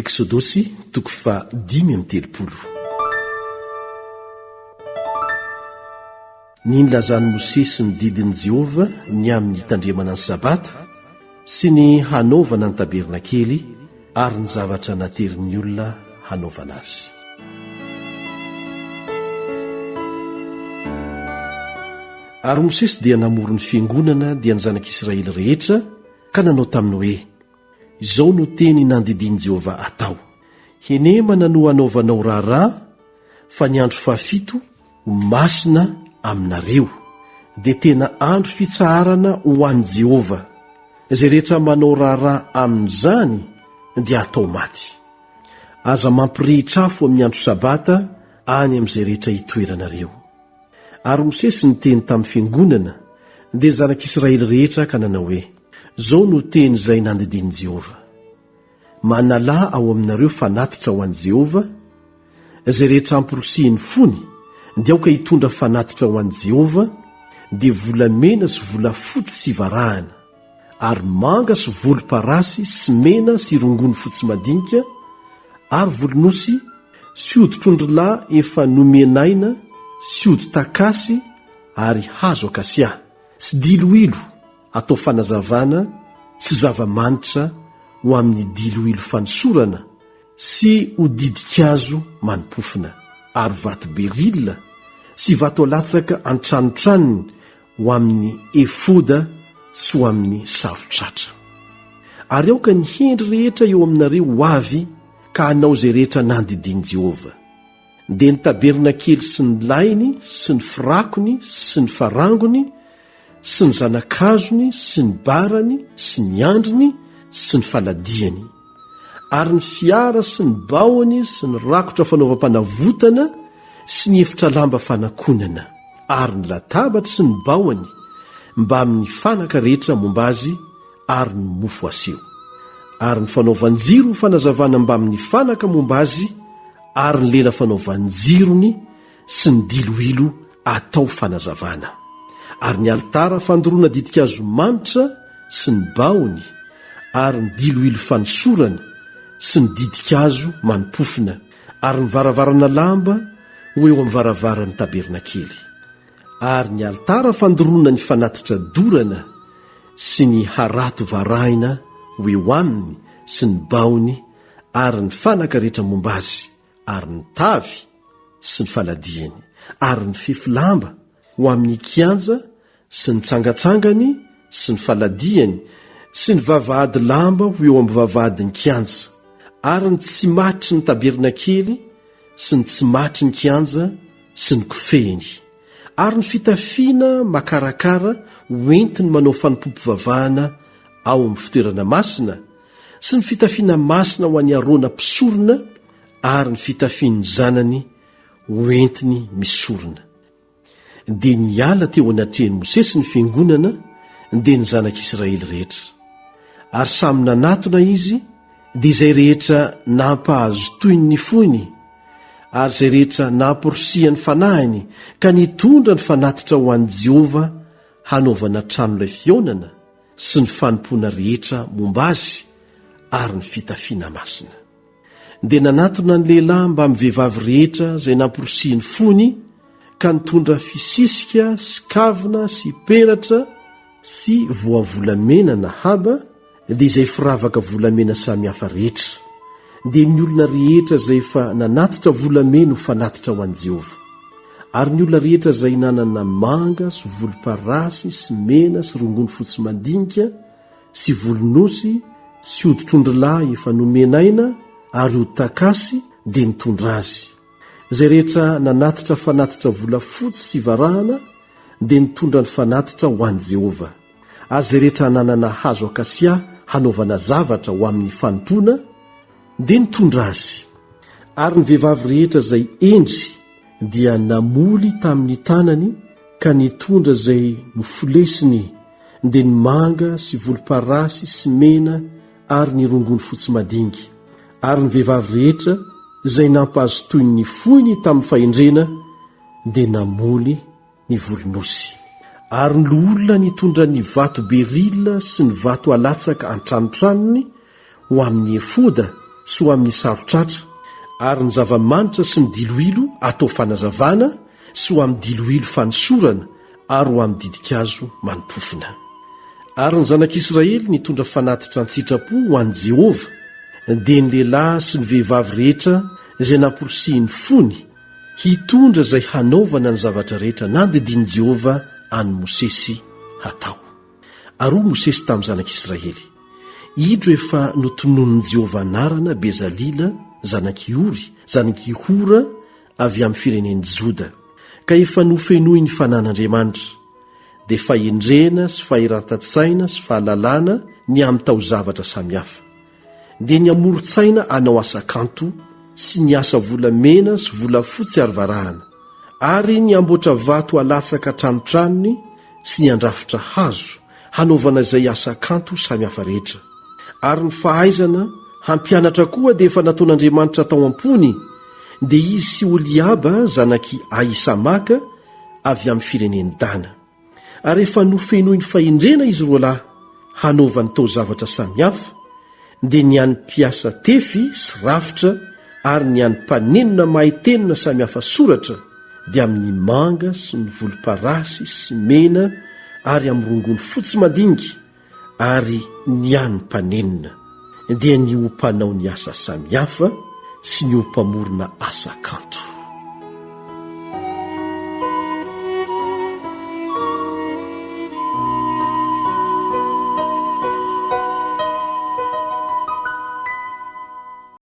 Eksodosy toko faha-35. Ny nilazan'i Mosesy ny didin'i Jehovah ny amin'ny hitandremana ny Sabata sy ny hanaovana ny tabernakely ary ny zavatra naterin'ny olona hanaovana azy. Ary Mosesy dia namory ny fiangonana dia ny zanak'Israely rehetra ka nanao taminy hoe, Izao no teny nandidian'i Jehovah atao, Henemana no hanaovanao raharaha, fa ny andro fahafito ho masina aminareo, dia tena andro fitsaharana ho an'i Jehovah. Izay rehetra manao raharaha amin'izany dia hatao maty. Aza mampirehitra afo amin'ny andro sabata any amin'izay rehetra itoeranareo. Ary Mosesy niteny tamin'ny fiangonana, dia ny zanak'Israely rehetra, ka nanao hoe, Izao no teny izay nandidian'i Jehovah, Manalà ao aminareo fanatitra ho an'i Jehovah, izay rehetra amporisihin'ny fony, dia aoka hitondra fanatitra ho an'i Jehovah, dia volamena sy volafotsy sy varahina, ary manga sy volomparasy sy mena sy rongony fotsy madinika ary volon'osy sy hoditr'ondrilahy efa nomen'aina sy hodi-takasy ary hazo akasia sy diloilo atao fanazavana sy zava-manitra ho amin'ny diloilo fanosorana sy ho didin-kazo mani-pofona ary vato berila sy vato alatsaka an-tranotranony ho amin'ny efoda sy ho amin'ny saron-tratra. Ary aoka ny hendry rehetra eo aminareo ho avy ka hanao izay rehetra nandidian'i Jehovah. Dia ny tabernakely sy ny lainy sy ny firakony sy ny farangony sy ny zana-kazony sy ny barany sy ny andriny sy ny faladiany, ary ny fiara sy ny baony sy ny rakotra fanaovam-panavotana sy ny efitra lamba fanakonana ary ny latabatra sy ny baony mbamin'ny fanaka rehetra momba azy ary ny mofo aseho ary ny fanaovan-jiro ho fanazavana mbamin'ny fanaka momba azy ary ny lela fanaovan-jirony sy ny diloilo atao fanazavana, ary ny alitara fandoroana ditin-kazo manitra sy ny bahony, ary ny diloilo fanosorana sy ny ditin-kazo mani-pofona, ary ny varavarana lamba ho eo amin'ny varavaran'ny tabernakely, ary ny alitara fandoroana ny fanatitra dorana sy ny harato varahina ho eo aminy sy ny bahony ary ny fanaka rehetra momba azy, ary ny tavy sy ny faladiany, ary ny fefy lamba ho amin'ny kianja sy ny tsangatsangany sy ny faladiany sy ny vavahady lamba ho eo amin'ny vavahadin'ny kianja, ary ny tsimatry ny tabernakely sy ny tsimatry ny kianja sy ny kofehiny, ary ny fitafiana makarakara ho entiny manao fanompoam-pivavahana ao amin'ny fitoerana masina, sy ny fitafiana masina ho an'i Arona mpisorona ary ny fitafian'ny zanany ho entiny misorona. Dia niala teo anatrehan'i Mosesy ny fiangonana, dia ny zanak'Israely rehetra. Ary samy nanatona izy, dia izay rehetra nampahazotoiny ny fony, ary izay rehetra namporisihan'ny fanahiny ka nitondra ny fanatitra ho an'i Jehovah hanaovana tranolay fihaonana, sy ny fanompoana rehetra momba azy ary ny fitafiana masina. Dia nanatona ny lehilahy mbamin'ny vehivavy rehetra izay namporisihin'ny fony ka nitondra fisisika sy kavina sy peratra sy voavolamena na haba, dia izay firavaka volamena samihafa rehetra, dia ny olona rehetra izay efa nanatitra volamena ho fanatitra ho an'i Jehovah. Ary ny olona rehetra izay nanana manga sy volomparasy sy mena sy rongony fotsy madinika sy volon'osy sy hoditr'ondrilahy efa nomen'aina ary hodi-takasy dia nitondra azy. Izay rehetra nanatitra fanatitra volafotsy sy varahana dia nitondra ny fanatitra ho an'i Jehovah. Ary izay rehetra nanana hazo akasia hanaovana zavatra ho amin'ny fanompoana dia nitondra azy. Ary ny vehivavy rehetra izay hendry dia namoly tamin'ny tanany ka nitondra izay nofolesiny, dia ny manga sy volomparasy sy mena ary ny rongony fotsy madinika. Ary ny vehivavy rehetra izay nampazotoiny ny foiny tamin'ny fahendrena dia namoly ny volon'osy. Ary ny loholona nitondra ny vato berila sy ny vato alatsaka an-tranotranony ho amin'ny efoda. sy ho amin'ny saron-tratra, ary ny zava-manitra sy ny diloilo atao fanazavana sy ho amin'ny diloilo fanosorana ary ho amin'ny ditin-kazo mani-pofona. Ary ny zanak'Israely nitondra fanatitra an-tsitrapo ho an'i Jehovah, dia ny lehilahy sy ny vehivavy rehetra izay namporisihin'ny fony hitondra izay hanaovana ny zavatra rehetra nandidian'i Jehovah an'i Mosesy hatao. Ary hoy Mosesy tamin'ny zanak'Israely, Indro efa notononin'i Jehovah anarana Bezalila, zanak'i Ory, zanak'i Hora, avy amin'ny firenen'i Joda, ka efa nofenoin'ny fanan'Andriamanitra, dia fahendrena sy fahirantan-tsaina sy fahalalana ny amin'ny taozavatra samihafa, dia ny hamoron-tsaina hanao asa kanto sy ny asa volamena sy volafotsy ary varahana, ary ny hamboatra vato halatsaka an-tranotranony sy ny handrafitra hazo hanaovana izay asa kanto samihafa rehetra. Ary ny fahaizana hampianatra koa dia efa nataon'Andriamanitra tao am-pony, dia izy sy Oholiaba zanak'i Ahisamaka avy amin'ny firenen'i Dana. Ary efa nofenoiny fahendrena izy roalahy hanaovany taozavatra samihafa, dia ny an'ny mpiasa tefy sy rafitra ary ny an'ny mpanenona mahay tenona samihafa soratra, dia amin'ny manga sy ny volomparasy sy mena ary amin'ny rongony fotsy madinika, ary ny an'ny mpanenona, dia ny ho mpanao ny asa samihafa sy ny ho mpamorona asa kanto.